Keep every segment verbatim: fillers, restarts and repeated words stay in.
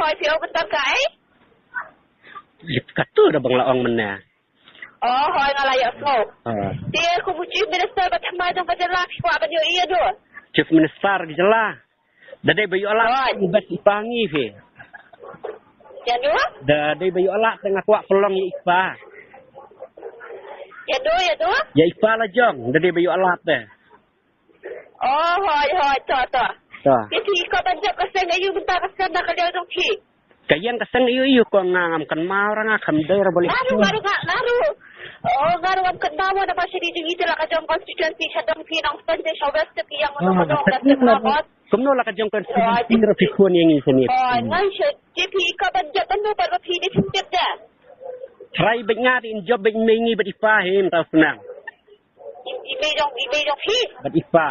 hoi, phi ong mynta ka ei? Ïa katu da bang la ong mynne. Oh, hoi, nga la ïohsngew. Ha. Te kum u Chief Minister ba thymmai jong ka jylla, phi kwah ban ïohi ïa u? Chief Minister ka jylla. Da dei ba ïoh lad, hoi, bad i pa ngi phi. Ïa u? Da dei ba ïoh lad te nga kwah pynlong ïa i pa. Ïa u, ïa u? Ïa i pa la jong, da dei ba ïoh lad te. Oh, hoi, hoi, to, to. To. Te phi kwah ban jop ka seng aïu mynta, ka seng na ka liang jong phi? Ka ïeng ka seng aïu aïu ko nga ngam kynmaw ra, nga kham dei ra ba leh. Naru, naru, nga, naru. Oh, nga ruh ngam kynmaw namar sha dei jong ngi te la ka jong constituency sha dong phi nongspin te sha west te phi ïeng mano mano. Kumno la ka jong constituency ruh phi khun ïa ngi sha ngi. Oh, ngan sha je phi ka ban jop ban no ba phi ni tip da. Trai bad nga in jop bad mei ngi bad i pa him tau snang. I mei jong i mei jong phi. Bad i pa.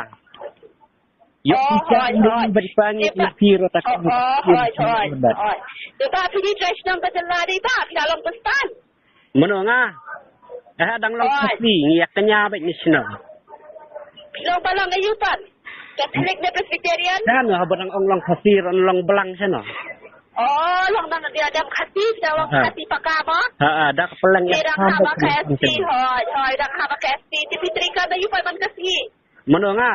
Yo, oh, hoi, hoi. Bad i pa ngi i phi ruh ta. Oh, hoi, hoi. Te ba phi ni trai shnong ka jylla dei ba phi la long Pakistan. Mano nga? Eh, dang long Khasi, ngi ïa kñia bad ni shnong. Long ba long ayu pan? Catholic ne Presbyterian? Kan nga ba dang ong long Khasi, ron long blang shnong. Oh, long dang dia dam Khasi, dang long Khasi paka ba? Ha, ha, dak pelang ïa. Dang ha ba Khasi, hoi, hoi, dang ha ba Khasi. Ti pitri ka ba yu pan man Khasi. Mano nga?